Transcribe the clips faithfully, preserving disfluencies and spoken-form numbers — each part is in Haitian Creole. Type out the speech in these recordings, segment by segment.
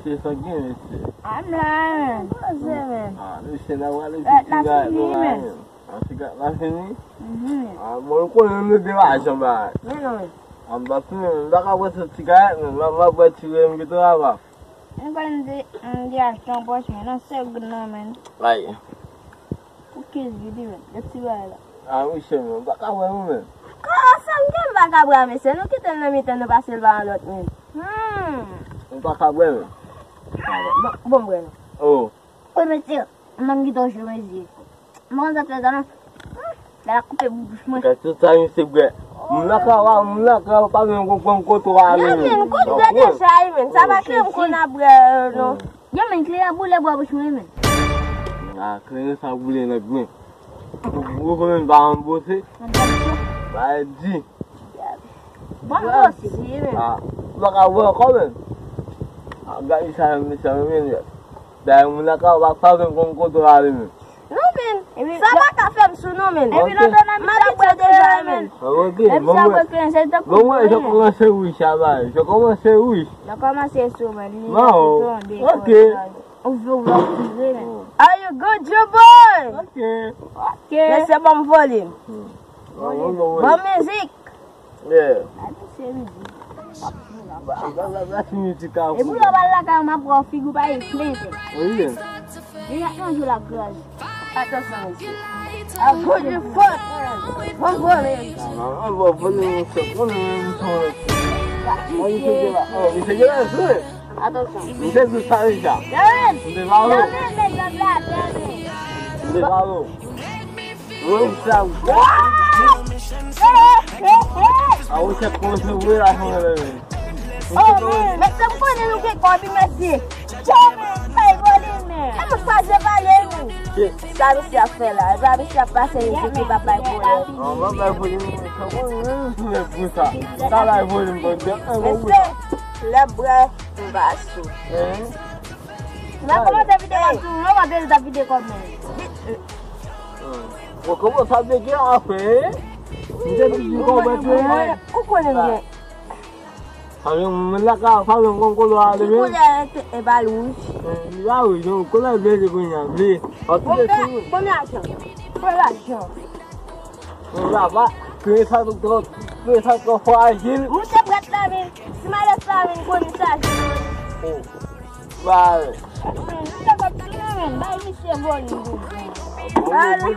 Se sa k gen, mesye. A m la, men. Poze, men. Ah, mesye, n a prale ti gade nou la, men. An ti gade la fini? Mhm. Ah, bon, nou konnen nou de lajan ba. Men non, men. An m pa fini, men. M pa ka pran ti gade, men. M ap bwè ti rèm ki travay. M konn di, m di achte yon pòch, men nan sèl goud nan men. Ay. Pou kenz goud, men. Gade ti bagay la. Ah, mesye, men. M pa ka wè nou, men. Kòman sa m gen m pa ka wè, mesye? Nou kite l nan mitan, nou pase l ba yon lòt, men. Hmm. M pa ka wè, men. Bon, bon, m wè, non. Oh. Wi, mesye. M menm ki toujou, mesye. M konn sa fè sa, non. Bagay la koupe bouch mwen. Kè tout sa, misye bwè. Moun nan ka wa, moun nan ka pa menm konprann kote w ale, men. Yo, men, kout bwè de chay, men. Sa pa kle m konn ap bwè, non. Yo, men, kle a boule bwa bouch mwen, men. Ah, kle sa boule nan men. Ou konn pa anbose. Ba di. Bon, bon, si, men. Ah, m pa ka wè ankò, men. Ah, gade sa, mesye, men. Dayè, moun nan ka pa, pa menm konn kote w ale, men. Non, men. Sa pa ka fè m sou, non, men. Epi lontan nan misye ap bwè deja, men. Ah, ok, bon, mwen. Bon, mwen, je kòmanse wich, a bay. Je kòmanse wich. Nan kòmanse sou, men. Non, ok. Ou vle, ou vle, ou vle, men. Are you good, your boy? Ok. Ok. Men se bon volim. Bon mizik. Yeah. Ba misye mizik. Ba, ba, ba, ba ti mizik a. E pou yo ba l lakay, m ap wè w figi w pa gen plen tèt. Wi, yeah. Li ap manje la graj. Atansyon, mesye. A gwo de fòt. Bon volim. Ah, non, non, bon volim, mesye. Bon volim, mesye. Ba misye. Oh, misye gen la, oh, misye gen la, vre. Atansyon. M te di sa deja. M te pale w. M te pale w. Wi, sa. A, ou se kòmanse vre la, fanm, men. Oh, men, men, se m konnen nou gen kòb, mesye. Yo, men, bay volim, men. E nou kwaze pale, men. Sa misye ap fè la? E pa misye ap pase mizik, li pa bay volim. Non, pa bay volim, men. Sa konnen, men, sou lè pou sa. Sa bay volim, bon, bon, bon. Mesye, lè bwè. M pa sou. Hein? Nan kòmantè videyo a tou, nou pa bezwen ta vide kòb, men. Bon, kòman sa te gen afè, hein? M te di kòmantè, hein? Ou konnen gen. Fami, moun la ka, fami, m konn kote w ale, men. Ou konnen e ba l wouj. E ba l wouj, non, kote l vle, kounye a, vle. An tou lè, konbyen lajan? Konbyen lajan? Bon, la, va, kre sa, kre sa twò frajil. Ou te prèt la, men. Si malè sa, men, konnen sa. Oh. Ba. Men, nou te kòb ti nan men, bay misye volim. Ba li.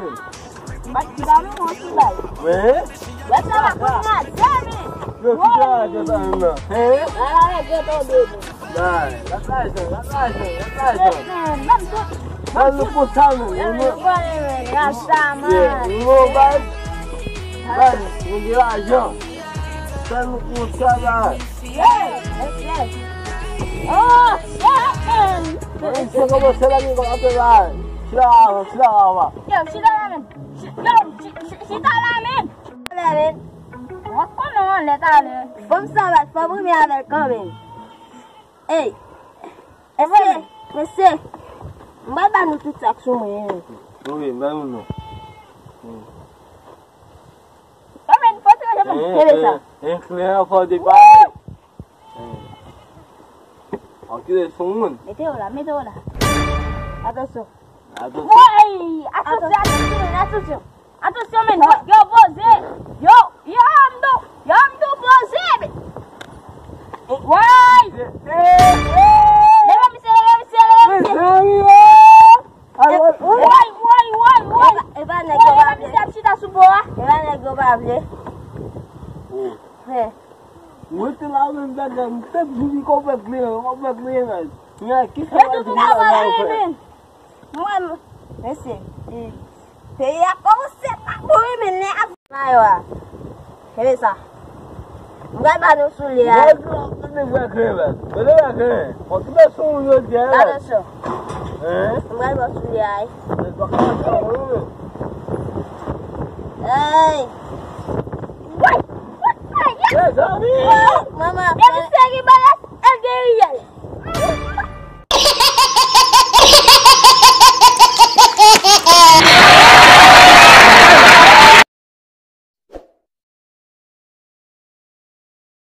Bat ti ba nou, on ti bay. Men? Wè sa va konn la, dèmen. Yo, ki te la, ke sa menm nan? Hein? La, la, la, ke tonbe. Bay, la, la, la, la, la, la. Men, men, men, men. Ban nou pou sa, men. Men, men, men, men, rasta, man. Yeah, nou bay. Bay, nou gen lajan. Fè nou pou sa, bay. Hey, hey, hey. Oh, shit, man. Hey, se kòman se la, men, kòman apre la. Chita la, chita la, wa. Yo, chita la, men. Chi-, yo, chi-, chi-, chita la, men. Talè, men. W ap konnen w anlè talè. Fanm sa va, fanm rimè avè l kanmenm. Ey. Mesye, mesye. M pral ba nou tout sa k sou mwen, hein. Wi, ba nou non. Kanmenm, fò ti ranje pou m. Tande sa. Hein, klè, fò depale. Hein. Ok, sou moun. Mete yo la, mete yo la. Atansyon. Atansyon. Woy! Atansyon, atansyon, men, atansyon. Atansyon, men. Yo, poze. Yo, yo, m tou, yo, m tou poze, men. Woy! Leve misye, leve misye, leve misye. Woy, woy, woy, woy. E pa, e pa nèg yo pa vle. Misye ap chita sou bò a. E pa nèg yo pa vle. Frè. Ou rete la menm, dada, m te di li konpèt li, konpèt li, men. Men, ki sa w ap di la, men? Mwen, mesye, peyi a kòmanse pa bon, men lè ap mayo a. Kenbe sa. M pral ba nou soulye a. Mwen di w ap tande vrè kren, men. Tande vrè kren. Fò tande sou moun yo di a, men. Atansyon. Hein? M pral ba w soulye a, wi. Men, pa ka fè sa, wi, men. Hey! Woy! Woy! Mezanmi! Manman! Depi seri balas, el gen riyèl.